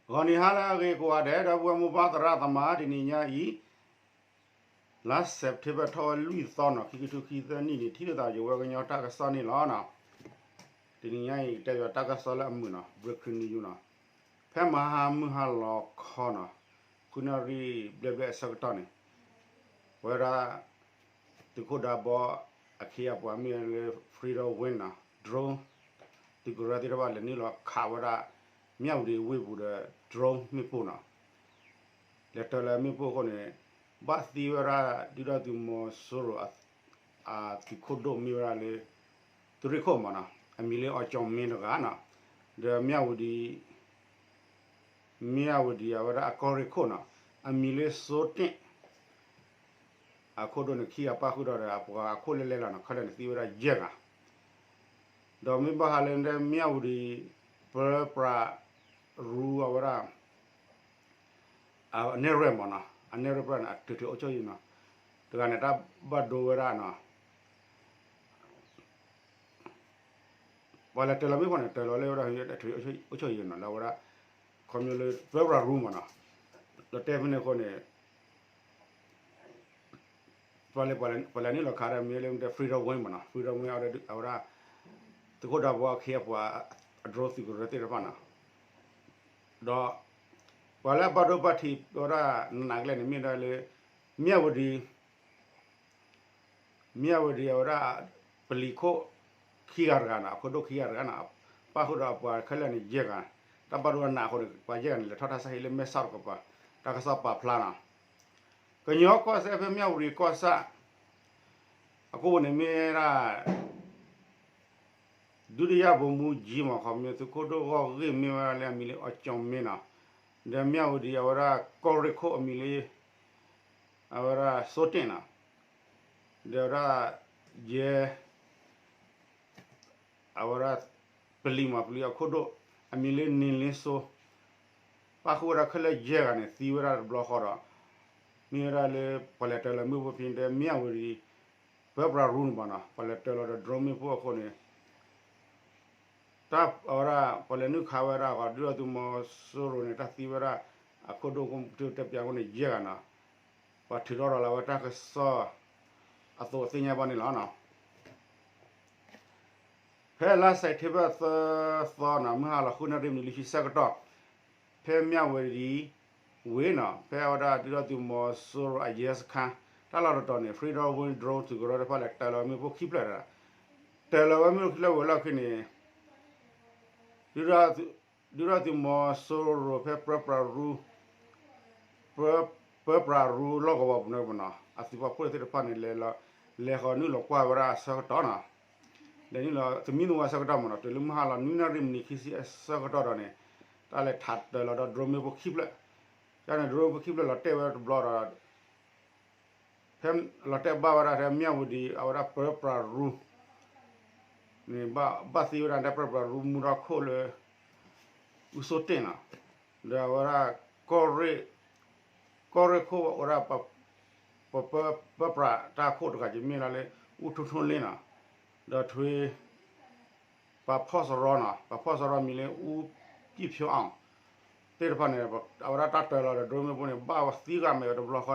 ဂီၤနံၤဟါလၢအဂ့ၤကိးဂၤဒဲး ဒီပုၢ်ဝဲၢ်မိၢ်ပၢ်သရၣ်သမါ တနံၤညါအံၤ လါ September ထီၣ်ဝဲလွံၢ်သီနီၤ ခံကထိခံဆံသၢနံၣ်န့ၣ် ထံၣ်လိာ်သးယဝဲကညီတၢ်ကစီၣ်န့ၣ်လီၤ. တနံၤညါအံၤ ကတဲဘၣ်တၢ်ကစီၣ်လၢအမုာ်နီၤ breaking news နီၤ ဖဲမဟါမုၢ်ဟါလီၤခီနီၤ ဃုနၣ်ရံၣ်ဘျဲၣ်ဘျဲၣ်အဆၢကတီၢ်န့ၣ် ပဝဲဒၣ် သုးခိၣ်ဒးဘီ အခ့အပှၤမ့ၢ်လၢ Freedom Wing နီၤ drone သုးကရၢသ့ၣ်တဖၣ်လဲၤနုာ်လီၤခးဝဲဒၣ် မၠၣ်ဝတံၤဝ့ၢ်ပူၤဒီး drone မ့ၣ်ပိၢ်နီၤ လဲၤတၢၤလၢမ့ၣ်ပိၢ်အဃိန့ၣ် ဘၣ်သံဝဲဒၣ်ဒုၣ်ဒါသုးမီၤစိရိၤ အသုးခိၣ်ဒိၣ်မ့ၢ်ဝဲဒၣ်လၢ သုးရ့ၣ်ခိၣ်မးနီၤ အမံၤလၢအီကၠီၣ်မ့တဂၤနီၤ ဒီးမၠၣ်ဝတံၤ မၠၣ်ဝတံၤအဝဲဒၣ်အကီၢ်ရ့ၣ်ခိၣ်နီၤ အမံၤလၢစိတ့ၣ် အခိၣ်ဒိၣ်န့ၣ်ခံဂၤပၣ်ဃုာ်ဒီး အပှၤအခိၣ်လဲၣ်လဲၣ်လီၤနီၤ ခဲလၢာ်န့ၣ်သံဝဲဒၣ်ယဲၢ်ဂၤ ဒီးမ့ၢ်ဘၣ်ဃးလၢမၠၣ်ဝတံၤ ပၢပြးရူအဝဲဒၣ် အနဲၣ်ရွဲၣ်မးနီၤ အနဲၣ်ရွဲၣ်ပြးန့ၣ် အထုးထုးအိၣ်ဆိၣ်ယံၤနီၤ တဂၤန့ၣ် တၢ်ဘၣ်ဒိဝဲဒၣ်နီၤ ပှၤလဲၤတၢၤလီၤမ့ၣ်ပိၢ်န့ၣ် တၢၤလီၤလၢဝဲဒၣ် အထုးအိၣ်ဆိၣ်ယံၤနီၤ လၢဝဲဒၣ် ခီဖျိလၢ ပၢပြးရူမးနီၤ ဒီးတဲဖဲန့ၣ်အဃိန့ၣ် ပှၤလဲၤ ပှၤလဲၤနုာ်လီၤခးဒီးမ့ၢ်လၢ Freedom Wing မးနီၤ Freedom Wing အဝဲဒၣ် သုးခိၣ်ဒးဘီအခ့အပှၤ အ drone သုးကရၢသ့ၣ်တဖၣ်နီၤ ဒီး ပှၤလၢအဘၣ်ဒိဘၣ်ထံးဝဲဒၣ်နးနးကလဲာ်န့ၣ် မ့ၢ်ဒၣ်လၢ မၠၣ်ဝတံၤ မၠၣ်ဝတံၤအဝဲဒၣ် ပလံၤခိၣ် ခံဂၤတဂၤနီၤ အခိၣ်ဒိၣ်ခံဂၤတဂၤနီၤ ပၣ်ဃုာ်ဒီးအပှၤခဲလၢာ်န့ၣ်ယဲၢ်ဂၤ တၢ်ဘၣ်ဒိအနးအဃိန့ၣ် ပှၤယဲၢ်ဂၤန့ၣ် လဲၤထီၣ်တၢ်ဆါဟံၣ်လၢမဲဆီးတကပၤ တၢ်ကစီၣ်ပာ်ဖျါနီၤ ကညီကီၢ်စဲၣ်ဖဲမၠၣ်ဝတံၤကီၢ်ဆၣ် အကိၣ်န့ၣ်မ့ၢ်ဒၣ် ဒုတိယဗိုလ်မှူးကြီးမး ခီဖျိသုးခိၣ်ဒိၣ်ဂီၢ်ဂ့ၢ်မ့ၢ်ဝဲဒၣ်လၢအမံၤလၢအီကၠီၣ်မ့နီၤ ဒီးမၠၣ်ဝတံၤအဝဲဒၣ်ကီၢ်ရ့ၣ်ခိၣ်အမံၤလၢ အဝဲဒၣ်စိတ့ၣ်နီၤ ဒီးဝဲဒၣ်ယဲ အဝဲဒၣ် ပလံၤမး ပလံၤအခိၣ်ဒိၣ် အမံၤလၢနံၤလ့စိ ပၣ်ဃုာ်ဝဲဒၣ်ခဲလၢာ်ယဲၢ်ဂၤန့ၣ် သံဝဲဒၣ်တဘျီဃီဒီး မ့ၢ်ဝဲဒၣ်လၢ ပှၤလဲၤတၢၤလီၤမ့ၣ်ပိၢ်ဖဲန့ၣ် မၠၣ်ဝတံၤ ပၢပြးရူန့ၣ်မးနီၤ ပှၤလဲၤတၢၤလီၤဒီး drone မ့ၣ်ပိၢ်အဃိန့ၣ် တၢ်အဝဲဒၣ် ပှၤလဲၤနုာ်ခးဝဲဒၣ်အဂီၢ် ဒုၣ်ဒါသုးမီၤစိရိၤန့ၣ် တၢ်သံဝဲဒၣ် အခိၣ်ဒိၣ်ကတဲပၠးအဃိန့ၣ် ယဲၢ်ဂၤနီၤ ပှၤထုးထီၣ်လီၤဝဲတၢ်ကစီၣ် အသိးသ့ၣ်ညါဘၣ်န့ၣ်လီၤ. ဖဲလါစဲးပထ့ဘၢၣ်သၢသီနီၤ မုၢ်ဟါလီၤဃုနၣ်ရံၣ်မံးနံးလွံၢ်ဆံဆၢကတီၢ် ဖဲမၠၣ်ဝတံၤဝ့ၢ်နီၤ ဖဲအဝဲဒၣ်ဒုၣ်ဒါသုးမီၤစိရိၤအရဲစခန်း တၢ်လီၢ်တတီၤန့ၣ် Freedom Wing drone သုးကရၢတဖၣ်လဲၤတၢၤလီၤမ့ၣ်ပိၢ်ခံဖျၢၣ်တဂၤ တၢၤလီၤဝဲမ့ၣ်ပိၢ်ခံဖျၢၣ်ဝံၤလီၢ်ခံန့ၣ် ဒုၣ်ဒါသုးမီၤစိရိၤဖဲပၢပြးရူ ပၢပြးရူလီၢ်ကဝီၤပူၤန့ၣ်နီၤ အသုးပာ်ဖှိၣ်သ့ၣ်တဖၣ်န့ၣ် လဲၤဃီၤနုာ်လီၤကွၢ်ဝဲဒၣ်အဆၢကတီၢ်နီၤ လဲၤနုာ်လီၤ သမံသမိးအဆၢကတီၢ်မးနီၤ တုၤလၢမုၢ်ဟါလီၤနွံနၣ်ရံၣ်မံးနံးခံဆံအဆၢကတီၢ်ဒီးန့ၣ် တၢ်လဲၤထးတၢၤလီၤဒီး drone မ့ၣ်ပိၢ်ခံဖျၢၣ် တၢ်န့ၣ် drone မ့ၣ်ပိၢ်ခံဖျၢၣ်လီၤတဲာ်ဝဲတဘျီဒီး ဖဲလီၤတဲာ်ဘၣ်ဝဲဒၣ်ဖဲမၠၣ်ဝတံၤ အဝဲဒၣ်ပၢပြးရူ န့ၣ် ဘၣ်သံဝဲဒၣ်တၢ်ပၢပြးရူမူထီၣ်ခိၣ်လၢ အူစိတ့ၣ်နီၤ ဒီးအဝဲဒၣ် ကီၢ်ရ့ၣ် ကီၢ်ရ့ၣ်ခိၣ်ဝဲဒၣ် ပၢပြးတၢ်ခိၣ်တဂၤက့ၤမ့ၢ်ဒၣ်လၢ အူထိၣ်ထိၣ်လ့နီၤ ဒီးထွ့ ပှၤဖီၣ်စရီနီၤ ပှၤဖီၣ်စရီမံၤလၢအူပံၣ်ဖၠိအီၤ သ့ၣ်တဖၣ်န့ၣ် အဝဲဒၣ်တၢ်တၢၤလီၤဒီး drone မ့ၣ်ပိၢ်န့ၣ် ဘၣ်သံဂၤမ့ၢ်ဝဲတဘျီဃီန့ၣ်နီၤ မ့မ့ၢ်လၢသုးခိၣ်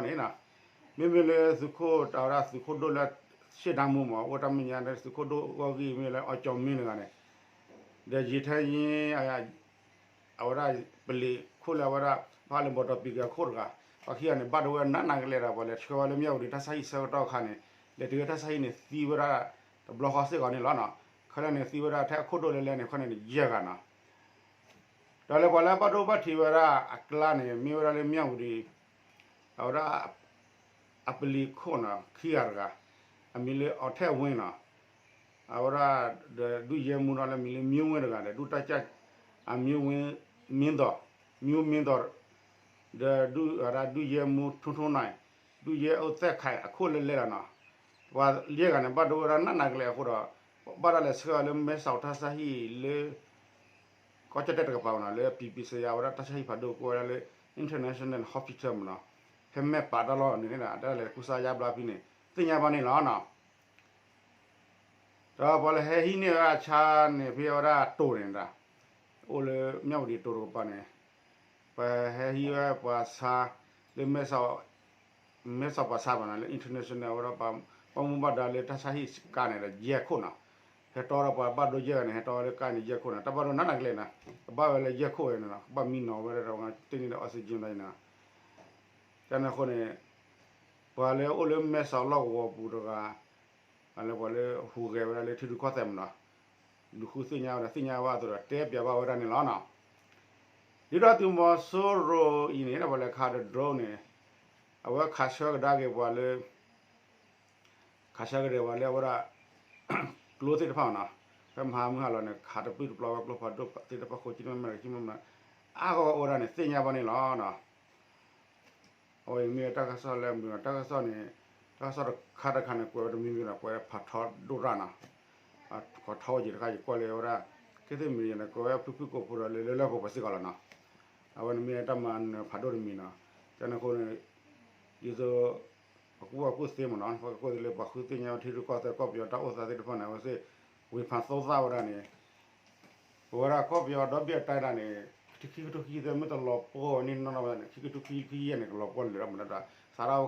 အဝဲဒၣ်သုးခိၣ်ဒိၣ်လၢ ရှေ့တန်းမှူး မ့ၢ်အိၣ်တၢ်မဲာ်ညါလၢသုးခိၣ်ဒိၣ်ဂီၢ်ဂ့ၢ်မ့ၢ်လၢအီကၠီၣ်မ့တဂၤန့ၣ် ဒီးယံာ်ထဲယံာ် အဝဲဒၣ်ပလံၤခိၣ်လၢအဝဲဒၣ် ဘၣ်လၢဘီတီပံၤက့ၤအခိၣ်တဂၤ ပှၤခံဂၤန့ၣ် ဘၣ်ဒိဝဲနးနးကလဲာ်ဒီး ပှၤလဲၤဆှၢဝဲလၢမၠၣ်ဝတံၤတၢ်ဆါဟံၣ်ဆၢကတီၢ်အခါန့ၣ် လဲၤတုၤဝဲတၢ်ဆါဟံၣ်န့ၣ် သံဝဲဒၣ်တဘျီဃီစ့ၢ်ကီးန့ၣ်လီၤနီၤ ခဲလၢာ်န့ၣ်သံဝဲဒၣ်ထဲအခိၣ်ဒိၣ်လဲၣ်လဲၣ်န့ၣ် ခဲန့ၣ်န့ၣ် ယဲၢ်ဂၤနီၤ ဒီးလၢပှၤလၢအဘၣ်ဒိဘၣ်ထံးဝဲဒၣ်အကျါန့ၣ် မ့ၢ်ဝဲဒၣ်လၢမၠၣ်ဝတံၤ အဝဲဒၣ် အပလံၤခိၣ်နီၤ ခံဂၤတဂၤ အမံၤလၢအီထဲဝ့နီၤ အဝဲဒၣ်ဒီးဒုၣ်ယဲမူနီၤလၢမံၤလၢမၠိဝ့တဂၤဒီး ဒုၣ်တၢ်ကၢ် အမၠိဝ့ မင်းသော် မျိုးမင်းသော် ဒီးဒုၣ်ဝဲဒၣ်ဒုၣ်ယဲမူထိၣ်ထိၣ်နၢ် ဒုၣ်ယဲအိၣ်သဲၣ်ခးအခိၣ်လဲၣ်လဲၣ်လီၤနီၤ ပှၤယဲၢ်ဂၤန့ၣ် ဘၣ်ဒိဝဲဒၣ်နးနးကလဲာ်အဃိဒီး ဘၣ်ဒၣ်လဲၤဆှၢအီၤလၢမဲဆီးတၢ်ဆါဟံၣ်လၢ ကီၢ်ကၠီၣ်တဲၣ်တကပၤမနီၤ လၢ ပံပံစယါ ဝဲဒၣ်တၢ်ဆါဟံၣ်ဖးဒိၣ်ကိးဝဲဒၣ်လၢ International Hospital မနီၤ ဖဲမဲၢ်ပာ်တၢ်လီၢ်န့ၣ် တၢ်လဲၤကူစါယါဘျါဖဲန့ၣ် သ့ၣ်ညါဘၣ်န့ၣ်လီၤနီၤ ဒီးပှၤလၢဟဲဟံးန့ၢ်ဝဲဒၣ်ဆါန့ၣ် ဖဲအဝဲဒၣ်တိၤန့ၣ် အိၣ်လၢမၠၣ်ဝတံၤတိၤတကပၤန့ၣ် ပှၤဟဲဟံးဝဲပှၤဆါ လၢ မဲဆီးပှၤဆါဘၣ်နီၤ လၢ international ဝဲဒၣ် ပှၤမူဘၣ်ဒါလၢတၢ်ဆါဟံၣ်ကါန့ၣ်ဒီး ယဲၢ်ခိၣ်နီၤ, ဟဲတီဒီးပှၤဘၣ်ဒိယဲၢ်ဂၤန့ၣ် ဟဲတီဝဲလၢကါန့ၣ်ယဲၢ်ခိၣ်နီၤ, တၢ်ဘၣ်ဒိနးနးကလဲာ်နီၤ, ကဘၣ်ဝဲလၢယဲၢ်ခိၣ်ဝဲန့ၣ်နီၤ, ကဘၣ်မံနီၤဝဲဒၣ် တ့ၢ်န့ၢ်ဒီး oxygen တၢ်န့ၣ်နီၤ, တၢ်န့ၣ်အဃိန့ၣ် ပှၤလၢအိၣ်လၢ မဲဆီးလီၢ်ကဝီၤပူၤတဂၤ လၢပှၤလၢဟူးဂဲၤဝဲဒၣ်လၢထံရူၢ်ကီၢ်သဲးမနီၤ, လူၤဃုသ့ၣ်ညါဝဲဒၣ် သ့ၣ်ညါဘၣ်အသိးဒီး တဲပၠးဘၣ်ဝဲဒၣ်န့ၣ်လီၤနီၤ. ဒ်ဒီးသုးမီၤစိရိၤအံၤန့ၣ် ပှၤလဲၤခးဒီး drone န့ၣ် အဝဲခးဆၢကဒါက့ၤပှၤလၢ ခးဆၢကဒါပှၤလၢအဝဲဒၣ် ကျိသ့ၣ်တဖၣ်နီၤ, ဖဲမဟါမုၢ်ဟါလီၤန့ၣ် ခးတပျုၢ်တပျီဝဲကျိဖးဒိၣ်သ့ၣ်တဖၣ် ဃိးကံမံမံ ကံမံမံ အါဂီၢ်အိၣ်ဝဲဒၣ်န့ၣ် သ့ၣ်ညါဘၣ်န့ၣ်လီၤနီၤ. အဝဲအံၤမ့ၢ်တၢ်ကစီၣ်လၢအမုာ်နီၤ, တၢ်ကစီၣ်န့ၣ် တၢ်ကစီၣ်တခါတခါန့ၣ် ကွဲးဝဲတမံၤမံၤဒီး ကွဲးဖးထီဒိၣ်ရၣ်နီၤ, ဖးထီဝဲယံၤတခါ ယကွၢ်လၢဝဲဒၣ် ကသ့ၣ်မံၤန့ၣ် ကွဲးဝဲဖုဖုကိးဖိဒီး လၢလၢပှဲၤပှဲၤစ့ၢ်ကီးလီၤနီၤ. အဝဲန့ၣ်မ့ၢ်တၢ်မၤနၢၤဖးဒိၣ်တမံၤနီၤ, ကန့ၣ်အဃိန့ၣ် ဒ်သိး ပကူၣ်ဘၣ်ကူၣ်သ့မ့ၢ်နီၤ, ပကူၣ်သ့လၢပှၤဃုသ့ၣ်ညါဝဲထံရူၢ်ကီၢ်သဲး ကီၢ်ပယီၤတၢ်အိၣ်သးသ့ၣ်တဖၣ်န့ၣ် အဝဲသ့ၣ် ဝေဖန်သုံးသပ်ဝဲဒၣ်န့ၣ် ပဝဲဒၣ်ကီၢ်ပယီၤဒီဘ့ၣ်အတၢ်ဒၣ်န့ၣ် ခံကထိခံဆံသၢ မ့ၢ်တလီၤပှီၢ်န့ၣ်နီၢ်နီၢ်ဝဲဒၣ်န့ၣ် ခံကထိခံဆံခံယဲၢ်န့ၣ် ကလီၤပှီၢ်လၢာ်လီၤမး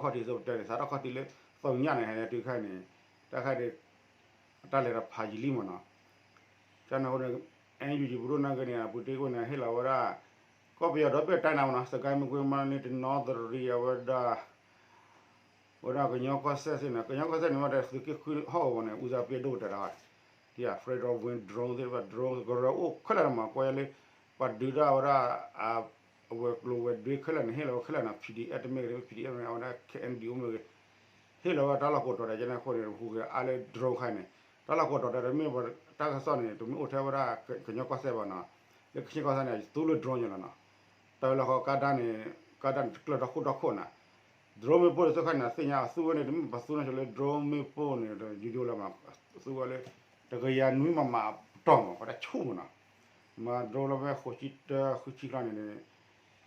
ဒီး စးထီၣ်ဝဲခီၣ်ထံးသ့ၣ်ပတဲန့ၣ် စးထီၣ်ခီၣ်ထံးလၢ သီညါန့ၣ် ဟဲတုၤခါန့ၣ် တၢ်ခါဒ် အတၢ်လဲၤတဖးယံာ်လံမ့ၢ်နီၤ. ကန့ၣ်အဃိန့ၣ် NUG ပဒိၣ်နာ်က့န့ၣ် အပူၤတ့ၢ်ကွံာ်န့ၣ် ဟ့ၣ်လီၤဝဲဒၣ် ကီၢ်ပယီၤဒီဘ့ၣ်တၢ်နၤမ့ၢ်နီၤ စကဲမကွ့မၤန့ၢ် တနီသရံး အဝဲဒၣ် ဝဲဒၣ်ကညီကီၢ်စဲၣ်သ့ၣ်န့ၣ် ကညီကီၢ်စဲၣ်န့ၣ် မ့ၢ်တသုးက့ဃုဟီၣ်ကဝီၤန့ၣ် ဦးစားပေးဒိၣ်ကတၢၢ်တၢ် ဒ် Federal Wing drone သ့ၣ်တဖၣ် drone ကရၢအိၣ်ခဲလၢာ်န့ၣ်မး ကွၢ်ယဲလၢ ပှၤဒုးဒၣ်ဝဲဒၣ် အဝဲၤကျိၤဝဲၤဒွဲခဲလၢာ်န့ၣ် ဟ့ၣ်လီၤဝဲခဲလၢာ်န့ၣ် PDF တမ့ၢ်ဂ့ၤ PDF မ့ၢ်ဂ့ၤ အဝဲဒၣ် ခဲအံၤဒုးအိၣ်မ့ၢ်ဂ့ၤ ဟ့ၣ်လီၤဝဲတၢ်လီၢ်ကိးတီၤဒဲး ကန့ၣ်အဃိန့ၣ် ဟူးဂဲၤအါလၢ drone ခါန့ၣ် တၢ်လီၢ်ကိးတီၤဒဲး တမ့ၢ်တၢ်ကစီၣ်န့ၣ် တမ့ၢ်အိၣ်ထဲဝဲဒၣ် ကညီကီၢ်စဲၣ်ဘၣ်နီၤ လၢကချ့ၣ်ကီၢ်စဲၣ်န့ၣ် သူလၢ drone ယဲလီၤနီၤ တၢ်ဝဲလၢဃီကါဒါန့ၣ် ကါဒါန့ၣ် တကျၢၢ်ဒီခိၣ်ဒီခိၣ်နီၤ drone မ့ၢ်ပိၢ်န့ၣ် သ့ၣ်ခါန့ၣ် သ့ၣ်ညါ သူဝဲန့ၣ် တမ့ၢ်ပှၤသူန့ၣ်လၢ drone မ့ၢ်ပိၢ်န့ၣ်ဒီး ယိယိလၢမး သူဝဲလၢ တကယၤနွံမးမးပတီၢ်မး ပှၤတၢ်ဆူၣ်မးနီၤ မၤ drone လၢဖဲဃိးဆံတၢ ဃုဆံကျီန့ၣ်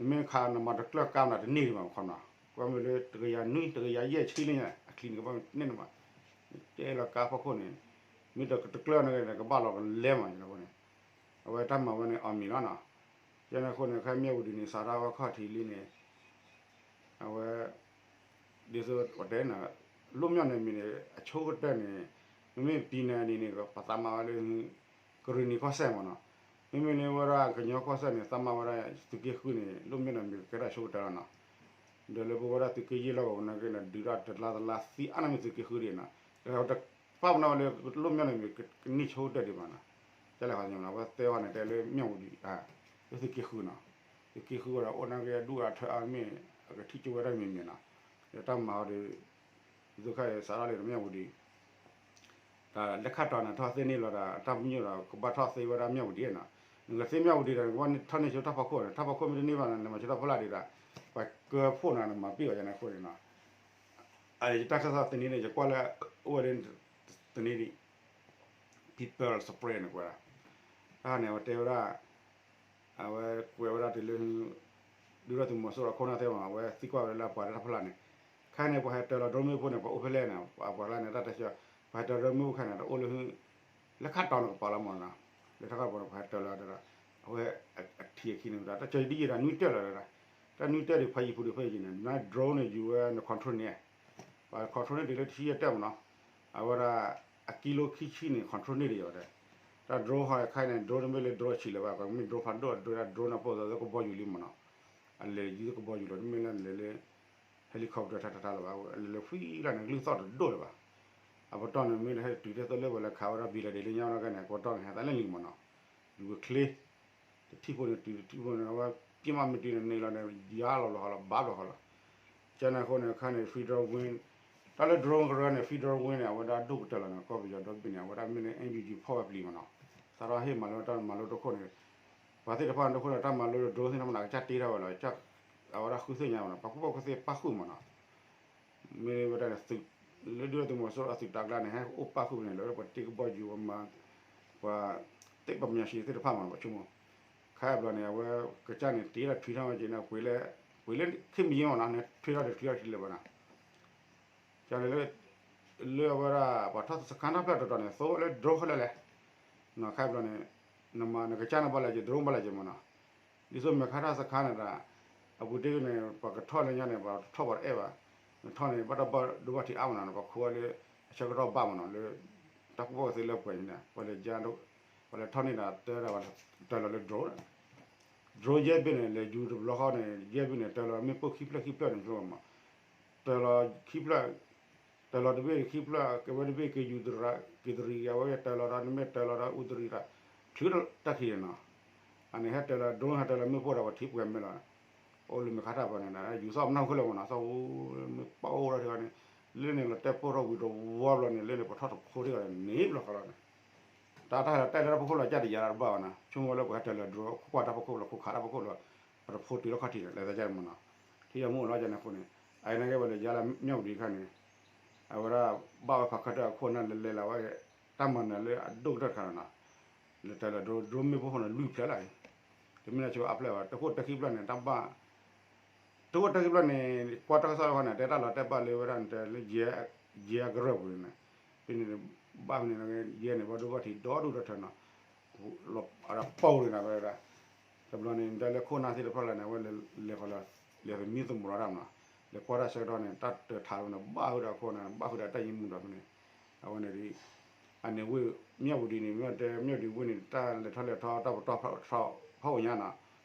နမ့ၢ်ခးနမၤတကျၢၢ်ကါမးတန့ၢ်ဒံးဘၣ်ခီနီၤ ကွၢ်မ့ၢ်လၢတကယၤနွံ တကယၤယဲၢ်ဆံလၢညါ အချံန့ၣ်ကဘၣ်န့ၢ်န့ၣ်မး တဲလီၤကါဖီခိၣ်န့ၣ် မ့ၢ်တကတကျၢၢ်န့ၣ် ကဘၣ်လီၤကလဲမး န့ၣ် အဝဲတၢ်မၤဝဲန့ၣ် အီၣ်မ့ၤလီၤနီၤ ကန့ၣ်အဃိန့ၣ် ခဲမၠၣ်ဝတံၤန့ၣ် စးထီၣ်ဝဲခီၣ်ထံးလံန့ၣ် အဝဲ ဒ်သိးပတဲန့ၣ် လွတ်မြောက်နယ်မြေန့ၣ် အဆိကတၢၢ်န့ၣ် မ့မ့ၢ် ပြည်နယ် န့ၣ်န့ၣ် ပသးမၤဝဲလၢ ကရံၣ်နံၤကီၢ်စဲၣ်မ့ၢ်နီၤ, မ့မ့ၢ်လၢဝဲဒၣ်ကညီကီၢ်စဲၣ်န့ၣ် သးမၤဝဲဒၣ်သုးက့ဃုန့ၣ် လွတ်မြောက်နယ်မြေ ကဲထီၣ်အဆိကတၢၢ်လီၤနီၤ, ဒီးလၢပဝဲဒၣ်သုးက့ယဲၢ်လီၢ်ကဝီၤနာ်က့န့ၣ် ဒုးတၢ်တလါတလါသံအါန့ၢ်မ့ၢ်သုးက့ဃုဒံးနီၤ, တပာ်ပနီၣ်ဝဲလၢလွတ်မြောက်နယ်မြေ ကန့ၢ်ဆိကတၢၢ်ဒံးဘၣ်နီၤ, ကလဲၤဃီန့ၣ် အဝဲတဲဝဲန့ၣ် တဲလၢမၠၣ်ဝတံၤ လၢသုးက့ဃုနီၤ, သုးက့ဃုဝဲဒၣ်အိၣ်နာ်က့အဒူၣ်အထၢအါမ့ၢ် အကထံၣ်ကၠိဝဲဒၣ်မံၤမံၤနီၤ, တၢ်မၤအီၤဒီး ဒ်သိးခဲအံၤစးထီၣ်လံတမၠၣ်ဝတံၤ တၢ်လဲၤခးတီၤန့ၣ် ထီၣ်သ့န့ၢ်လီၤဒီး တၢ်ပညိၣ်ဒီး ကဘၣ်ထီၣ်သ့ဝဲဒၣ်မၠၣ်ဝတံၤနီၤ, နကသ့မၠၣ်ဝတံၤဒီး နကဘၣ်ထီၣ်န့ၢ်ဆိတၢ်ဖီခိၣ်န့ၣ် တၢ်ဖီခိၣ်မ့ၢ်တန့ၢ်ဘၣ်န့ၣ် နမၤဆိတၢ်ဖီလာ်ဒံးဒီး ပှၤကၢဖှိၣ်နၤ နမၤပ့ၢ်အီၤယၤန့ၣ်အဃိန့ၣ်နီၤ, အယတၢ်ကစီၣ်သန့န့ၣ် ယကွၢ်လၢ အိၣ်ဝဲလၢ သန့ဒံး pepper spray န့ၣ်ကွၢ်ဒၣ်, တၢ်န့ၣ် အဝဲတဲဝဲဒၣ် အဝဲကွဲးဝဲဒၣ်တုၤလၢ ဒုၣ်ဒါသုးမီၤစိရိၤအခိၣ်နၢ်သ့ၣ်မး အဝဲသံကွၢ်ဝဲဒၣ်လၢပှၤတၢ်ဖီလာ်န့ၣ်, ခဲအံၤန့ၣ် ပှၤဟဲတၢၤလီၤ drone မ့ၣ်ပိၢ်န့ၣ် ပှၤအိၣ်ဖဲလဲၣ်န့ၣ် ပှၤကျါန့ၣ် တၢ်တဲဆၢ ပှၤဟဲတၢၤ drone မ့ၣ်ပိၢ်ခဲအံၤန့ၣ် တအိၣ်လၢ လဲၤခးတီၤန့ၣ်ကပၤလီၤမးနီၤ, လဲၤခးတီၤန့ၣ် ပှၤဟဲတၢၤလီၤဒီး အဝဲအထံၣ်အခံန့ၣ် တၢ်ကၢၤဒ်ယဲဒၣ်နွံတၢၢ်လီၤဒီး တၢ်နွံတၢၢ်ဒံးဖးယံၤပူၤဒံးဖဲယံၤန့ၣ် န drone န့ၣ် ယူၤဝဲန control န့ၣ် ပှၤ control န့ၢ်ဒံးလၢတဆံယဲၢ်တၢၢ်မးနီၤ, အဝဲဒၣ် အကံလိခံဆံန့ၣ် control န့ၢ်ဒံးယၤဝဲဒၣ်, တၢ် drone ဟီခါအံၤန့ၣ် drone တမ့ၢ်လၢ drone ဆံးလၢၤဘၣ် ကွၢ်မ့ၢ် drone ဖးဒိၣ် drone ဒၣ် drone အပိၢ်သးလၢကဘီယူၤလံမးနီၤ, အလဲၤယံၤကဘီယူၤလီၤ တမ့ၢ်လၢလဲၤလၢ helicopter ထါထါထါလၢၤဘၣ် လဲၤလၢ free လၢ်န့ၣ် လုၢ်သီၣ်တဒိၣ်လၢၤဘၣ်, အပတီၢ်န့ၣ် မ့ၢ်လၢဟဲတုၤထဲသိးလၢပှၤလဲၤခးဝဲဒၣ် ဘံၣ်လၢဒ်လၢညါဝဲဒၣ်ကဲန့ၣ် အပတီၢ်န့ၣ် ဟဲသးလဲၣ်လံမးနီၤ, ယူၤဝဲချ့ တထံၣ်ဖိန့ၣ်တုၤတထံၣ်ဖိန့ၣ် အဝဲပ့ၢ်မးမ့ၢ်တုၤန့ၣ်န့ၣ်လီၤန့ၣ် ယါလီၤလီၤဟီလီၤ ဘၣ်ဘျီဟီလီၤ, ကန့ၣ်အဃိန့ၣ် အခါန့ၣ် Federal Wing တၢ်လၢ drone ကရၢန့ၣ် Federal Wing န့ၣ် အဝဲဒၣ်ဒိၣ်ကတၢၢ်လီၤန့ၣ် ကီၢ်ပယီၤဒီဘ့ၣ်န့ၣ် အဝဲဒၣ်မ့ၢ်လၢ NUG ဖီၣ်ဝဲပျံၤမးနီၤ, စးထီၣ်ဟ့ၣ်မၤလိတၢ်မၤလိတခိၣ်န့ၣ် ပှၤသ့ၣ်တဖၣ်န့ၣ်တခိၣ်န့ၣ် တၢ်မၤလိ drone သ့ၣ်တဖၣ်န့ၣ် အကစၢ်တ့ထီၣ်ဝဲလီၤ, အဝဲဒၣ်ဃုသ့ၣ်ညါမးနီၤ ပှၤကူၣ်ဘၣ်ကူၣ်သ့ပၣ်ဃုာ်မးနီၤ မ့ၢ်ဝဲဒၣ်န့ၣ် သုး လၢဒုၣ်ဒါသုးမီၤစိရိၤအသုးတၢ်ကျါန့ၣ် ဟဲအိၣ်ပၣ်ဃုာ်ဖဲန့ၣ် လၢပှၤတ့ကဘီယူၤဝဲမၤ ပှၤသ့ၣ်ပမၠးဆံးသ့ၣ်တဖၣ်မး ပှၤဆိကမိၣ် ခါအဘျီန့ၣ် အဝဲကစၢ်န့ၣ် တ့ထီၣ်ထွံထီၣ်ဝဲက့ၤန့ၣ် ပှ့ၤလၢ ပှ့ၤလၢခ့မံၤမးနီၤ န့ၣ်ထွံထီၣ်တထွံထီၣ်ထံလၢၤဘၣ်နီၤ ကန့ၣ်လၢ လၢအဝဲဒၣ် ပှၤထီၣ်စခါထီၣ်ဖျၢၣ်တတီၤန့ၣ် သိလၢ drone ခဲလၢာ်လဲၣ် နီၤ ခါအဘျီန့ၣ် နမၤနကစၢ်န့ၣ်ဘၣ်လဲၤက့ၤ drone ဘၣ်လဲၤက့ၤမးနီၤ ဒ်သိးမဲာ်ခါထၣ်စခါန့ၣ်ဒီး အပူၤတ့ၢ်န့ၣ် ပှၤကထီၣ်လၢညါန့ၣ် ပှၤထီၣ်ပှၤတအဲၣ်ဘၣ်, နထီၣ်န့ၣ် ဘၣ်တၢ်ဘၣ်ဒိဘၣ်ထံးအါမးနီၤ, ပှၤခိးဝဲလၢ အဆၢကတီၢ်ဘၣ်မးနီၤ, လၢ တၢ်ကူၣ်ဘၣ်ကူၣ်သ့လၢပှဲၤန့ၣ် ပှၤလဲၤ ပှၤလဲၤထီၣ်န့ၣ်ဒီး တဲဒၣ်ဝဲ တၢၤလီၤလၢ drone, drone ယဲၢ်ဘ့ၣ်န့ၣ် လဲၤယူၤတဘျီဃီန့ၣ် ယဲၢ်ဘ့ၣ်န့ၣ် တၢၤလီၤမ့ၣ်ပိၢ်ခံဖျၢၣ်ခံဖျၢၣ်န့ၣ် မး တၢၤလီၤခံဖျၢၣ်, တၢၤလီၤတဘ့ၣ်ခံဖျၢၣ် ကဲဝဲတဘ့ၣ်က့ၤယူၤတရံး က့ၤတရံး ကဲဝဲတၢၤလီၤဒီး နမ့ၢ်တၢၤလီၤဒီးအူတရံးဒီး ချုးတၢ်ခံးန့ၣ်နီၤ, အန့ၣ်ဟဲတၢၤလီၤ drone ဟဲတၢၤလီၤမ့ၣ်ပိၢ်ဒီး ပှၤထံပှဲၤမဲာ်လီၤ, အိၣ်လၢမဲာ်ခါထၣ်ပှၤန့ၣ်ဒီး ယူၤသီၣ်မနုၤဃိလဲၣ်မးနီၤ, သီၣ်ဝူ မ့ၢ်ပာ်အိၣ်ထီၣ်ထံဂီၢ်န့ၣ်, လၢန့ၣ်လီၤတဲာ်ပိၢ်ထီၣ်ဝံၤတဝီဘျီန့ၣ် လၢန့ၣ်ပှၤထီၣ်တဖိထံဂီၢ်န့ၣ် န့ၣ်ဘျီဃီလီၤန့ၣ် တၢ်တၢ်ဟဲလီၤတဲာ်လၢတၢ်ဖီခိၣ်လီၤ ကၢ်တယၤတဘၣ်ဘၣ်နီၤ, ဆိကမိၣ်လၢပှၤဟဲတၢၤလီၤ drone ခိၣ်ကွၢ်တၢ်ဖီခိၣ်လီၤ ခိၣ်ခးတၢ်ဖီခိၣ်လီၤ, ပတဖိတုၤလီၤခီၣ်ထံးန့ၣ် လဲၤသးကၢ်မးနီၤ, ထံၣ်ယမူအိၣ်လီၤယန့ၣ်အဃိန့ၣ်, အအံၤနာ်က့ဝဲလၢယၤလၢမၠၣ်ဝတံၤတခါန့ၣ်, အဝဲဒၣ် ဘၣ်ဝဲဖးခၢၣ်တၢ်အခိၣ်နၢ်လဲၤလဲၤလီၤဝဲ, တၢ်မၤနၢၤလၢအဒိၣ်ကတၢၢ်တခါလီၤနီၤ, လဲၤတၢၤလီၤ drone drone မ့ၣ်ပိၢ်ဃိန့ၣ် လွံၢ်ဖျၢၣ်လီၤအံၤ, တမ့ၢ်လၢဆိအါဖျၢၣ်ဘၣ် တခိၣ်တၢ်ခံဖျၢၣ်န့ၣ် တၢ်ဘၣ် တခိၣ်တၢ်ခံဖျၢၣ်န့ၣ် ကွၢ်တၢ်ကစီၣ်လၢဃီန့ၣ် တဲတၢ်လီၤတဲာ်ဘၣ်လၢဝဲဒၣ်န့ၣ် တဲလၢ ယဲၢ်ကရၢၢ်ပူၤန့ၣ်, ဖဲန့ၣ် ဘၣ်ဖဲန့ၣ် ယဲၢ်န့ၣ် ဘၣ်ဒိဘၣ်ထံးဒီဒူၣ်ဒီထၢနီၤ, အပီၢ်န့ၣ်ဒီးဝဲဒၣ်, တဘျီန့ၣ် တဲလၢခိၣ်နၢ်သ့ၣ်တဖၣ်လၢန့ၣ် အဝဲလဲၤဃီလၢ, လဲၤသမံသမိးလီၤတၢ်မးနီၤ, လဲၤကွၢ်တၢ်ဆၢကတီၢ်န့ၣ် တၢ်တၢၤထးလီၤန့ၣ် ဘၣ်ဃုာ်ဒီးခိၣ်နၢ် ဘၣ်ဃုာ်ဒီးတၢ်ယံၤမူဒီးဖဲန့ၣ်, အဝဲန့ၣ်ဒ် အန့ၣ်ဝ့ၢ် မၠၣ်ဝတံၤန့ၣ် မ့ၢ်တဲမၠၣ်ဝတံၤဝ့ၢ်န့ၣ် တၢ်လဲၤထီၣ်လဲၤထီတၢ်ပတီၢ်ထီၣ်ဖီအိၣ်ညါနီၤ,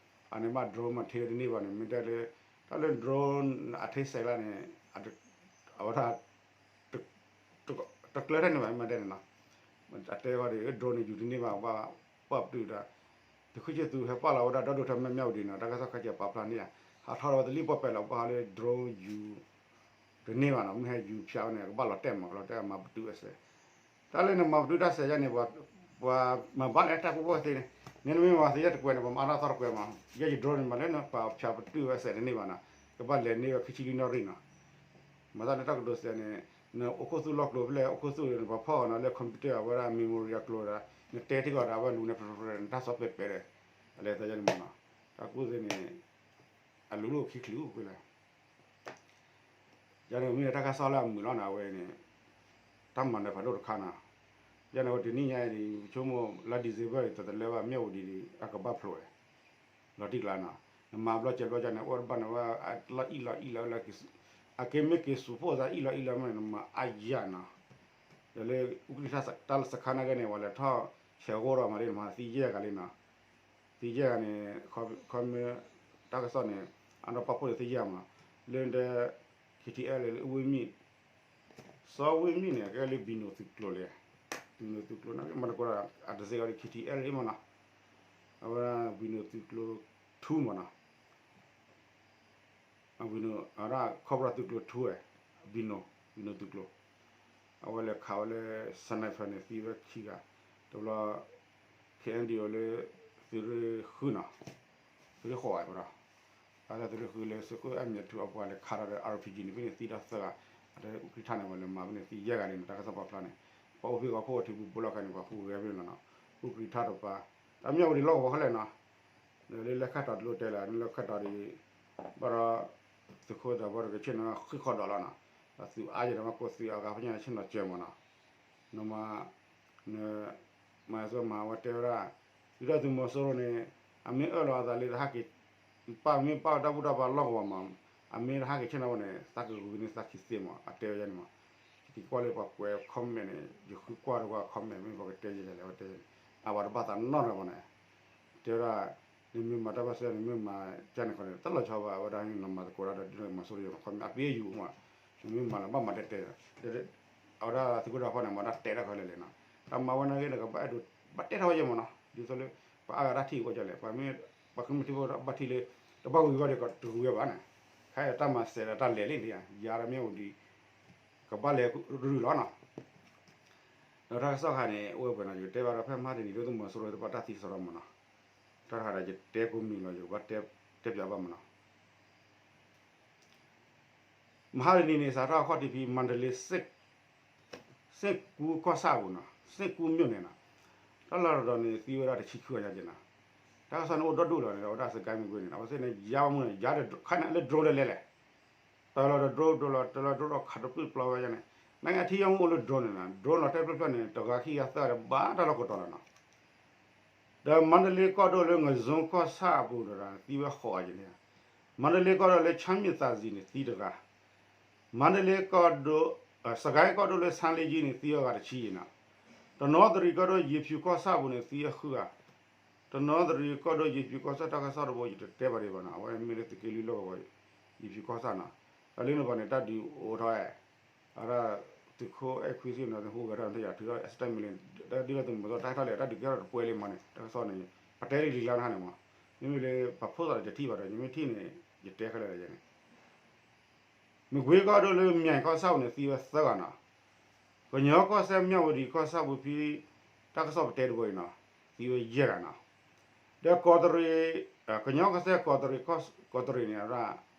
အန့ၣ်ဘၣ် drone မၤထ့တန့ၢ်ဘၣ်န့ၣ် မ့ၢ်တဲလၢ, တၢ်လၢ drone အထ့စဲးလၢန့ၣ်, အဝဲဒၣ် တကျၢၤထဲန့ၣ်ဘၣ် မ့ၢ်တဲန့ၣ်နီၤ, အတဲဃီဒီး drone န့ၣ် ယူၤတန့ၢ်ဘၣ် ဘၣ်ပတုာ်ဒီး, သုးခိၣ်ဆ့သူဟဲပာ်လီၤဝဲဒၣ်ဒီဒူၣ်ထီၣ်မ့ၢ်မၠၣ်ဝတံၤနီၤ တၢ်ကစီၣ်ခါကဲပာ်ဖျါန့ၣ်ဧါ, ဟးထီၣ်လီၤဝဲတလံၣ်ပီၢ်ပဲာ်လီၤ ဘၣ်ဃးလၢ drone ယူၤ တန့ၢ်ဘၣ်နီၤ မ့ၢ်ဟဲယူၤဖၠးဝဲန့ၣ် ကဘၣ်လီၤတဲာ်မး ကလီၤတဲာ်မၤပတုာ်အစဲး, တၢ်လၢနမၤပတုာ်တၢ်စဲးယါန့ၣ် ပှၤမၤဘၣ်လၢတၢ်ကူၣ်ဘၣ်ကူၣ်သ့န့ၣ်, နမ့ၢ်မၤသ့ယဲၢ်တကွဲးန့ၣ် ပှၤမၤအါထီၣ်သီတကွဲးမး, ယဲၢ်ယ drone န့ၣ် မၤလၢနပာ်ဖၠးပတုာ်ဝဲစဲးတန့ၢ်ဘၣ်နီၤ, ကဘၣ်လဲၤန့ၢ်ဝဲခံဆံလွံၢ်နီၣ်ရံၣ်နီၤ, မၤသးလၢတၢ်ကတိၤစဲးန့ၣ်, နအိၣ်ခိၣ်သူၣ်လီၢ်ကျိၤဖဲလဲၣ် အိၣ်ခိၣ်သူၣ်န့ၣ် ပှၤဖီၣ်အီၤနီၤ လၢ computer အဝဲဒၣ် memory အကျိၤဒီး နတဲထံကီၢ်ဒီး အဝဲလူၤန့ၣ် နတၢ်စီၤပဲာ်ပဲာ်ဒီး, အလဲၤသးယါန့ၣ်မးနီၤ, တၢ်ကူၣ်သ့န့ၣ်, အလူၤလၢခံချုးကွ့လၢ ယန့ၣ်မ့ၢ်တၢ်ကစီၣ်လၢအမုာ်လီၤနီၤ အဝဲန့ၣ်, တၢ်မၤနၢၤဖးဒိၣ်တခါနီၤ, ယန့ၣ်ဝဲတနံၣ်ညါအံၤန့ၣ် ဆိကမိၣ်လါ December အံၤ တတလၢဘၣ် မၠၣ်ဝတံၤဒံး အကဘၣ်ဖျိးဝဲ, လီၤတံၢ်ကျါနီၤ, နမၤဘျီစဲးဘျီကန့ၣ် အိၣ်တဘၣ်န့ၣ်ဝဲ, လီၤအံၣ်လီၤအံၣ်လီၤလၢ, အက့မ့ၢ်က့ၤစူးဖှိၣ်သးအံၣ်လီၤအံၣ်လီၤမ့ၢ်န့ၣ် နမၤအါယၤနီၤ, ဒီးလၢ အူကရံၣ်တၢ်စခါနာ်က့န့ၣ် ပှၤလဲၤထီၣ်ဆဲးဂီၢ်ဒီးမၤလံနမၤသံယဲၢ်ဂၤလံနီၤ သံယဲၢ်ဂၤန့ၣ်, ခီမ့ၢ်, တၢ်ကစီၣ်န့ၣ်, အနီၢ်ပၣ်ဖှိၣ်န့ၣ်သံယဲၢ်မး, လၢဒဲ, ခံထံအဲၣ်လၢအူဝ့ၢ်မံၣ်, စီဝ့ၢ်မံၣ်န့ၣ် ကဲလၢဘံနိးသုးကျိၤလဲၣ်, ဘံနိးသုးကျိၤန့ၣ် မၤတကိးဒီး အတစ့ၢ်ကီးဒီး ခံထံအဲၣ်လၢအံၤမးနီၤ, အဝဲဒၣ်ဘံနိးသုးကျိၤ ထူမးနီၤ အဝဲဒၣ် ခီဖျိသုးကျိၤထူဝဲ, ဘံနိး, ဘံနိးသုးကျိၤ, အဝဲလဲၤခးဝဲလၢ sniper န့ၣ် သံဝဲခံဂၤ, တဘျီ KNDO လၢ သုးရ့ၣ်ဃုနီၤ, သုးရ့ၣ်ဃိးဝဲဒီး, အဝဲဒၣ်သုးရ့ၣ်ဃုလၢသုးခိၣ်အဲၣ်မံၤထူအပှၤလဲၤခးဒီး RPG န့ၣ် ဖဲန့ၣ်သံဒီးသၢဂၤ, အတဲအူကရံၣ်ထၢ်န့ၣ် ပှၤလဲၤမၤဖဲန့ၣ်သံယဲၢ်ဂၤလံန့ၣ် တၢ်ကစီၣ်ပာ်ဖျါန့ၣ်, ပှၤအိၣ်ဖဲဂီၤဖီၣ်ထံပူၤဘိလီၤခါန့ၣ် ပှၤဟူးဂဲၤဖဲန့ၣ်လီၤနီၤ, အူကရံၣ်ထၢ်တပၤ, တၢ်မၠၣ်ဝတံၤလီၢ်ကဝီၤခဲလၢာ်နီၤ ဒီးလၢလဲၤခါတီၤတလိၣ်တဲလၢ နလဲၤခါတီၤဒီး, ဘၣ်ဒီး, သုးခိၣ်ဒီးဘီတကဆ့ၣ်နီၤဃံးဃီဒီးလီၤနီၤ, ဒီးသုးအါယဲဒီးမၤကိးသုးအဂၤဖဲညါဆ့ၣ်နီၤစၢၤမးနီၤ, နမၤ, န, မၤစၢၤမၤဝဲတဲဝဲဒၣ်, ဒုၣ်ဒါသုးမီၤစိရိၤန့ၣ်, အမ့ၢ်အၢၣ်လီၤအသးလၢတဟးက့ၤ, ပာ်မ့ၢ်ပာ်တၢ်ဘူၣ်တၢ်ဘါလီၢ်ကဝီၤမး, အမ့ၢ်တဟးက့ၤဆ့ၣ်နီၤဝဲန့ၣ် သးကဂုာ်န့ၢ်သးခံသ့မး အတဲဝဲန့ၣ်မး, ယက့ၤကွၢ်လၢပှၤကွဲး comment န့ၣ် ယဃုကွၢ်တကွၢ် comment မ့ၢ်ပှၤကတဲယဲလဲၣ် အဝဲတဲန့ၣ်, အဝဲတဘၣ်သးနီတဂၤဘၣ်န့ၣ်, တဲဝဲဒၣ်, နမ့ၢ်မၤတၢ်ဘၣ်စၢၤ နမ့ၢ်မၤကန့ၣ်ခီန့ၣ် တၢ်လီၤဆီဘၣ် အဝဲဒၣ်နမၤသကိးတၢ်ဒီးဒုၣ်ဒါသုးမီၤစိရိၤ comment အပ့ၢ်ယူၤမး, နမ့ၢ်မၤလၢဘၣ်မၤတဲတဲ, အဝဲဒၣ်သုးခိၣ်ဒၢဖီၣ်န့ၣ် မၤတၢ်တဲတၢ်ဃီလဲၣ်လဲၣ်နီၤ, တၢ်မၤဝဲနာ်က့ဒီးကဘၣ်အဲၣ်ဒိး, ဘၣ်တဲထီၣ်ဝဲယဲမးနီၤ ဒ်သိးလၢ, ပှၤအါဂၤတၢ်ထံၣ်ဝဲကလဲၣ် ပှၤမ့ၢ်, ပှၤကမ့ၢ်ထံၣ်ဖိဘၣ်ထံၣ်လၢ, တဘၣ်ဝံၤဘၣ်ဒီးတဂုာ်ဝဲဘၣ်န့ၣ်, ခဲအံၤတၢ်မၤစဲးဒီးတၢ်လဲၤလံန့ၣ် ယၤဒီးမ့ၢ်အိၣ်ဒံး, ကဘၣ်လဲၤရူၤလီၤနီၤ ဒီးတၢ်ကစီၣ်ခါန့ၣ် အိၣ်ဝဲပှဲၤနီၤ ယကတဲဘၣ်ဒီးဖဲမဟါတနံၤဒုၣ်ဒါသုးမီၤစိရိၤတဖၣ်တၢ်သံစရီမးနီၤ, တၢ်တခါဒီးယတဲကိးမံၤလီၤ ယကဘၣ်တဲပၠးဘၣ်မးနီၤ, မဟါတနံၤန့ၣ် စးထီၣ်အခီၣ်ထံးဖဲ မန္တလေး စ့ၣ်ကူကီၢ်ဆၣ်အပူၤနီၤ စ့ၣ်ကူမြို့န့ၣ်နီၤ, တၢ်လီၢ်တတီၤန့ၣ် သံဝဲဒၣ်တဆံခံဂၤညါက့ၤနီၤ, တၢ်ကစီၣ်န့ၣ်အိၣ်ဒီဒူၣ်လီၤန့ၣ် အဝဲဒၣ်စကဲမ့ၢ်ကွ့န့ၣ် အဝဲသ့ၣ်န့ၣ် ယါဝဲမုၢ်န့ၣ် ယါဒီးခါန့ၣ်လၢ drone တလဲၤလဲၣ် တၢၤလီၤဒီး drone ဒိလီၤ တၢၤလီၤ drone ဒီးခးတပျုၢ်ပျီဝဲန့ၣ်, နာ်က့အထံယီမုၢ်အိၣ်လၢ drone န့ၣ်နီၤ drone လီၤတဲာ်တဖျၢၣ်ဖျၢၣ်န့ၣ် တဂၤခံဂၤသၢဂၤဒီးဘၣ်တၢ်လီၢ်ကိးတီၤလီၤနီၤ, ဒီးမါဒလ့ကီၢ်ဒိၣ်လၢ ငဇုံကီၢ်ဆၣ်အပူၤဒီး သံဝဲဃိးဂၤန့ၣ်, မါဒလ့ကီၢ်ဒိၣ်လၢ ချၢမံၣ်သးစံၤန့ၣ် သံတဂၤ, မါဒလ့ကီၢ်ဒိၣ်, စကဲကီၢ်ဒိၣ်လၢ ဆါလ့ကၠံန့ၣ် သံဝဲဂၤတဆံနီၤ, တနီသရံၣ်ကီၢ်ဒိၣ် ယ့ၤဖၠူၤကီၢ်ဆၣ်ပူၤန့ၣ် သံဝဲဃုဂၤ, တနီသရံၣ်ကီၢ်ဒိၣ် ယ့ၤဖၠူၤကီၢ်ဆၣ် တၢ်ကစီၣ်တဘိ ယတတဲဘၣ်ဒံးဘၣ်နီၤ, အဝဲမ့ၢ်လၢသုးက့လွံၢ်လီၢ်ကဝီၤ ယ့ၤဖၠူၤကီၢ်ဆၣ်နီၤ, တၢ်လၢန့ၣ်ဘၣ်န့ၣ် တၢ်ဒုးအိၣ်ထီၣ်ဝဲ အဝဲဒၣ် သုးခိၣ်အဲၣ်ခွံသ့ၣ်နီၤ ဟူးဂဲၤထီၣ်န့ၣ် တယၤထုးထီၣ် အစတၢၢ်မံၤလ့ၣ် တၢ်ဒုးထီၣ်သုးမီၤစိရိၤ တၢ်ဟဲထီၣ်လဲၣ် တၢ်ဒုးကဲထီၣ်တပှဲၤလံမးန့ၣ် တၢ်ကစီၣ်န့ၣ် ပတဲလံလံလါနၤန့ၣ်မး, မ့မ့ၢ်လၢပဖိသၣ်ဒီးတထံၣ်ဘၣ်ဒီး ယမ့ၢ်ထံၣ်န့ၣ် ယတဲခဲလၢာ်လၢယဲန့ၣ် မကွ့ကီၢ်ဒိၣ်လၢ မၠဲၣ်ကီၢ်ဆၣ်ပူၤန့ၣ် သံဝဲသၢဂၤနီၤ, ကညီကီၢ်စဲၣ် မၠၣ်ဝတံၤကီၢ်ဆၣ်ပူၤဖဲ တၢ်ကစီၣ်ပတဲတဘိအံၤနီၤ သံဝဲယဲၢ်ဂၤနီၤ, ဒီးကီးတရံး, ကညီကီၢ်စဲၣ် ကီးတရံးန့ၣ် အဝဲဒၣ်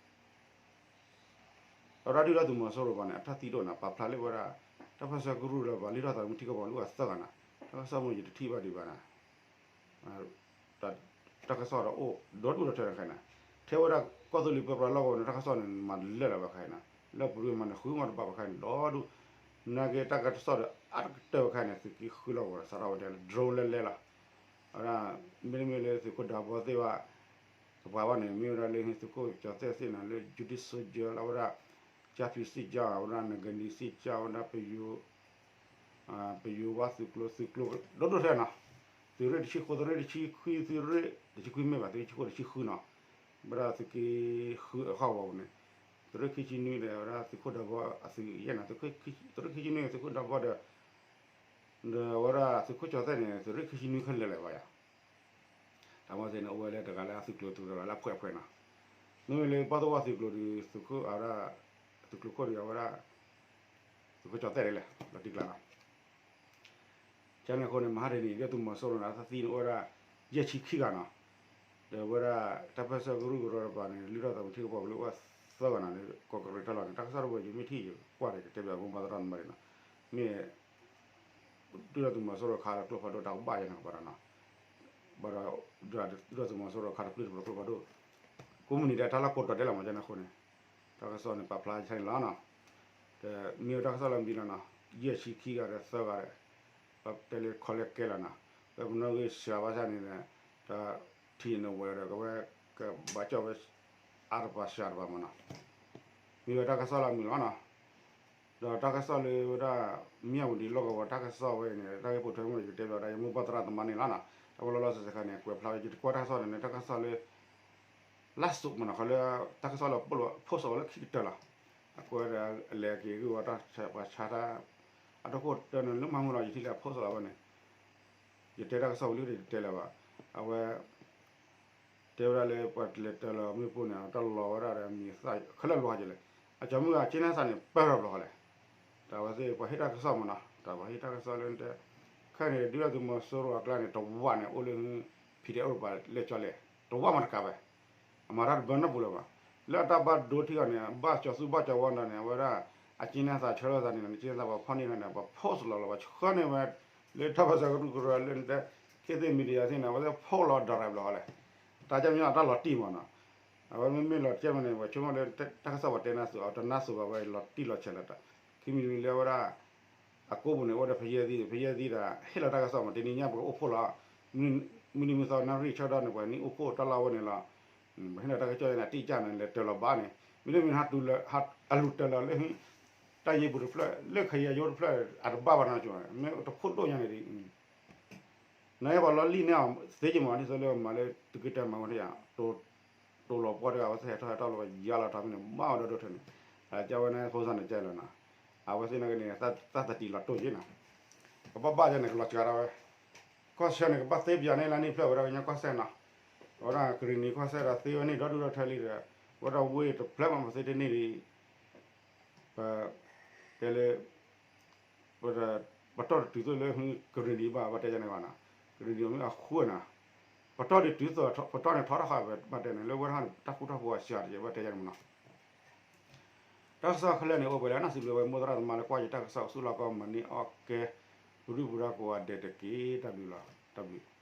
အဝဲဒၣ်ဒုၣ်ဒါသုးမီၤစိရိၤဘၣ်န့ၣ် အတၢ်သံတအိၣ်နီၤ ပာ်ဖျါလၢဝဲဒၣ် တၢ်ပၢၢ်ဆၢကရူၢ်လၢဘၣ်လံထီၣ်သးမုၢ်ထံကီၢ်ပီၤလၢအသၢဂၤနီၤ, တၢ်ကစီၣ်မ့ၢ်ယတထံၣ်ဘၣ်ဒံးဘၣ်နီၤ တၢ်ကစီၣ်ဒီးအိၣ်ဒီဒူၣ်ဒီထၢတခါအံၤနီၤ, ထဲဝဲဒၣ်ကီၢ်သူလ့ၤပၢပြးလီၢ်ကဝီၤန့ၣ် တၢ်ကစီၣ်န့ၣ် မၤလၢာ်လီၤဘၣ်ခါအံၤနီၤ, လၢပရူမၤန့ၣ် ဃုမၤတဘၣ်ဘၣ်ခါအံၤန့ၣ် ဒီဒူၣ်, နာ်က့တၢ်ကစီၣ်ဒီးအါတကတၢၢ်ဘၣ်ခါအံၤန့ၣ် သုးက့ဃုလီၢ်ကဝီၤ စးထီၣ်ဝဲတဲလၢ drone လဲလဲလီၤ, အဝဲဒၣ် မ့တမ့ၢ်လၢသုးခိၣ်ဒးဘီသ့ၣ်ဘၣ် ကပှၤဘၣ်န့ၣ် မ့ၢ်ဝဲဒၣ်လၢသုးခိၣ်ကၠီၤသဲၣ်သ့ၣ်နီၤ လၢ Judy Soldier လၢအဝဲဒၣ် ကၠါဖံးစံၣ်ကၠါ အဝဲဒၣ် နဂနံစံၣ်ကၠါ အဝဲဒၣ် ပယိၤဝါသုးကျိၤ သုးကျိၤဒီဒူၣ်ထဲနီၤ, သုးရ့ၣ်တဆံဃိး သုးရ့ၣ်တဆံခွံ သုးရ့ၣ်တဆံခွံမ့ၢ်ဘၣ် သုးရ့ၣ်တဆံဃိးတဆံဃုနီၤ, ဘၣ်ဒၣ်သုးက့ဃုအဟီၣ်ကဝီၤပူၤန့ၣ်, သုးရ့ၣ်ခံဆံနွံဒီး အဝဲဒၣ်သုးခိၣ်ဒးဘီအသုးယဲၢ်နီၤ, သုးရ့ၣ်ခံဆံနွံန့ၣ် သုးခိၣ်ဒးဘီဒီး ဒီးအဝဲဒၣ်သုးခိၣ်ကၠီၤသဲၣ်န့ၣ် သုးရ့ၣ်ခံဆံနွံခဲလၢာ်လၢၤဘၣ်ယၤ တၢ်မၤသ့ၣ်န့ၣ် အိၣ်ဝဲလၢတဂၤလၢအသုးကျိၤ တဂၤလၢအဖှဲးဖှဲးနီၤ, မ့မ့ၢ်လၢဘီၣ်သိၣ်ဝါသုးကျိၤဒီး သုးခိၣ်အဝဲဒၣ် သုးကျိၤခိၣ်ဒီးအဝဲဒၣ် သုးခိၣ်ကၠီၤသဲၣ်ဒ်လဲၣ် လီၤတံၢ်ကျါလီၤ, ကန့ၣ်အဃိန့ၣ် မဟါတနံၤ ဒုၣ်ဒါသုးမီၤစိရိၤန့ၣ် အသးသံန့ၣ်အိၣ်ဝဲဒၣ် ယဲၢ်ဆံခံဂၤနီၤ, ဒီးအဝဲဒၣ် တၢ်ပၢၢ်ဆၢကရူၢ်ကရၢတပၤန့ၣ် လံထီၣ်သးမုၢ်ထံကပီၤကလုာ်အိၣ်သၢဂၤနီၤ လၢကီးကရံးတၢ်လီၢ်န့ၣ် တၢ်ကစီၣ်တဘိ ယမ့ၢ်ထံၣ်ယကွၢ်ဒီး ယကတဲဘၣ်မိၢ်ပၢ်သရၣ်သမါန့ၣ်နီၤ, မ့ၢ် ဒုၣ်ဒါသုးမီၤစိရိၤခးလီၤကျိဖးဒိၣ်တၢ်ကဘၣ်ယဲန့ၣ်ကပၤဒီးနီၤ, ဘၣ်ဒီး ဒုၣ်ဒါသုးမီၤစိရိၤခးတပျုၢ်တပျီၤကျိဖးဒိၣ်, ကိးမုၢ်နံၤဒဲးတၢ်လီၢ်ကိးတီၤဒဲးလီၤမး ကန့ၣ်အဃိန့ၣ်, တၢ်ကစီၣ်န့ၣ် ပာ်ဖျါဆါန့ၣ်လီၤနီၤ, ဒီးမ့ၢ်ဝဲတၢ်ကစီၣ်လၢမံၤလီၤနီၤ, ယဲၢ်ဆံခံဂၤဒီးသၢဂၤဒီး, ပတဲလၢခီလဲကဲလီၤနီၤ, ပမနုၤဂ့ၤစှၤဘၣ်ဆၣ်န့ၣ်ဒီး, တၢ်ထံၣ်န့ၣ်ဝဲဒီး ကဝဲကဘၣ်ကၠီၣ်ဝဲ အါတပၤစှၤတပၤမးနီၤ, မ့ၢ်ဝဲတၢ်ကစီၣ်လၢမံၤလီၤနီၤ ဒီးတၢ်ကစီၣ်လၢဝဲဒၣ် မၠၣ်ဝတံၤလီၢ်ကဝီၤတၢ်ကစီၣ်ဝဲအံၤန့ၣ် တၢ်ဂ့ၢ်ပိာ်ထွဲမ့ၢ်ယကတဲဘၣ်ဒၣ် ယမိၢ်ပၢ်သရၣ်သမါန့ၣ်လီၤနီၤ, တၢ်ဝဲလီၤလီၤဆဲးဆဲးခါန့ၣ် ကွဲးဖျါဝဲ ယတကွၢ်တၢ်ကစီၣ်န့ၣ်န့ၣ် တၢ်ကစီၣ်လၢ လၢစိးမးနီၤ ခီလၢ တၢ်ကစီၣ်လၢ post အီၤလၢခံကတၢၢ်လီၤ, အကွဲးဒီးအလဲၤက့ၤဂ့ၢ်ဝီတၢ်ဆဲးပှၤဆါတၢ်, အတခိၣ်တၢၢ်န့ၣ် လၢမၤမုာ်လီၤ ယထံၣ်လၢအ post လီၤဝဲန့ၣ်, ယတဲတၢ်ကစီၣ်ဝံၤလံဒီးယတဲလၢၤဘၣ်, အဝဲ တဲဝဲဒၣ်လၢပှၤလဲၤတၢ်လီၤမ့ၣ်ပိၢ်န့ၣ် တၢ်လီၤဝဲဒၣ်ဒီးမံၤသၣ် ခဲလၢာ်ဘျီဃီကလဲၣ်, အကၠီမုၣ်ဂၤကၠ့နဲသးန့ၣ် ပၢၢ်ထီၣ်ဘျီဃီလဲၣ်, တၢ်ဝဲသ့ၣ်ပှၤဟ့ၣ်တၢ်ကစီၣ်မးနီၤ တၢ်ပှၤဟ့ၣ်တၢ်ကစီၣ်လၢတဲ, ခဲန့ၣ် ဒုၣ်ဒါသုးမီၤစိရိၤအကျါန့ၣ် တဝၣ်န့ၣ် အိၣ်လၢ ဖံးဒဲးအိၣ်တပၤလဲၣ်ကၠီလဲၣ် တဝၣ်မးတကးဘၣ်, အမၤတၢ်တဘၢနီတပူၤလၢၤဘၣ်, လၢအတၢ်ဘၣ်ဒိထံဂီၤန့ၣ် ဘၣ်ကၠီသူဘၣ်ကၠီဝီဒီးန့ၣ် အဝဲဒၣ် အကၠ့နဲသးဆၢထၢၣ်သးန့ၣ် ကၠ့နဲသးပှၤဖီၣ်န့ၢ်န့ၣ် ပှၤ post လီၤလီၤ ပှၤဆှၢန့ၢ်ဝဲ လၢတၢ်ပၢၢ်ဆၢကရူၢ်ကရၢလၢနတဲ ခေတ်သစ် media သ့ၣ်န့ၣ် အဝဲသ့ၣ် post လီၤ direct ဘျီဃီလဲၣ်, တၢ်ကၠီမ့ၢ်အတၢ်လီၤတံၢ်မးနီၤ, အဝဲမ့မ့ၢ်လီၤတံၢ်မးန့ၣ် ပှၤဆိကမိၣ်လၢတၢ်ကစီၣ်ပှၤတဲနါသုးအီၤ တနါသုးဘၣ်ဝဲလီၤတံၢ်လီၤဆဲးလီၤတၢ်, ခံမံၤတမံၤလၢအဝဲဒၣ် အကိးပူၤန့ၣ် အိၣ်ဒီးဖယဲၢ်သံ ဖယဲၢ်သံဒီး ဟ့ၣ်လီၤတၢ်ကစီၣ်မး တနံၤညါပကအိၣ်ဖှိၣ်လီၤ, မုၢ်နံၤမုၢ်သီနၣ်ရံၣ်ဆၢကတီၢ်န့ၣ် ပှၤနံၣ်အိၣ်ဖှိၣ်တၢ်လီၢ်ဝဲန့ၣ်လီၤ, ပဟ့ၣ်လီၤတၢ်ကစီၣ်န့ၣ် အတံၢ်ကၢ်န့ၣ် လဲၤတၢၤလီၤဘၣ်န့ၣ် မ့တမ့ၢ်ဟးတုၤလၢ အလူၤတၢၤလီၤလၢ တၢ်ယ့ပူၤတဖျၢၣ် လၢခယၤယိတဖျၢၣ် အတဘၣ်ဘၣ်နီၤ မ့ၢ်တခိၣ်ဒိၣ်ညါန့ၣ်ဒံး နယဲပှၤလီၢ်လံၣ်န့ၣ် သ့ကမၤဒ်သိးလၢမၤလၢသုးက့တၢ်မၤဝဲန့ၣ်ယါ တိၤလီၤပှီၢ်တဂၤ အဝဲသ့ၣ်ဟဲထီၣ်ဟဲထီၣ်လီၤ ယါလီၤထီမ့ၢ်န့ၣ် ဘၣ်ဝဲဒီဒိၣ်ထဲန့ၣ် ကၢ်ဝဲန့ၣ်ဖိသၣ်န့ၣ်ကၢ်လီၤနီၤ အဝဲသ့ၣ်န့ၣ်က့ၤန့ၣ် သၣ်သတံၤလီၤတိၢ်က့ၤနီၤ ကဘၣ်ဘၣ်ယဲန့ၣ် ကလီၤစှၤထီၣ်ဝဲ ကီၢ်ဆၢန့ၣ် ကဘၣ်သ့ပယီၤန့ၣ်လၢနံၣ်ဖျၢၣ်ဝဲဒၣ်ကညီကီၢ်စဲၣ်နီၤ အဝဲဒၣ်ကရံၣ်နံၤကီၢ်စဲၣ်ဒီးသ့ဝဲန့ၣ်ဒီဒူၣ်ဒီထၢလံဒီး ဝဲဒၣ်ဝ့ၢ်တဖျၢၣ်မးပသ့တန့ၢ်ဒံး ပ တဲလၢ ပတီၢ်တတုၤသိးလၢ ကရံၣ်နံၤဘၣ် ဘၣ်တဲယဲန့ၣ်ဘၣ်နီၤ ကရံၣ်နံၤမ့ၢ်အဃုနီၤ ပတီၢ်တတုၤသိး ပတီၢ်န့ၣ်ထီထီၣ်ဃာ်ဘၣ်တဲန့ၣ် လၢဝဲဒၣ်တၢ်ဃူတၢ်ဖိးအစှၤတက့ၢ် ဘၣ်တဲယဲန့ၣ်မးနီၤ တၢ်ကစီၣ်ခဲလၢာ်န့ၣ် အိၣ်ပှဲၤလၢနၢ်စံးဘျုးဝဲ မိၢ်သရၣ်သမါလၢကွၢ်ယတၢ်ကစီၣ်ဆူလီၢ်ကီၢ်မၤန့ၢ်အီၣ်ကဲ ပဒုၣ်ပဒါကိးဂၤဒဲးတက့ၢ် တၢ်ဘျုးလီၤ တၢ်ဘျုး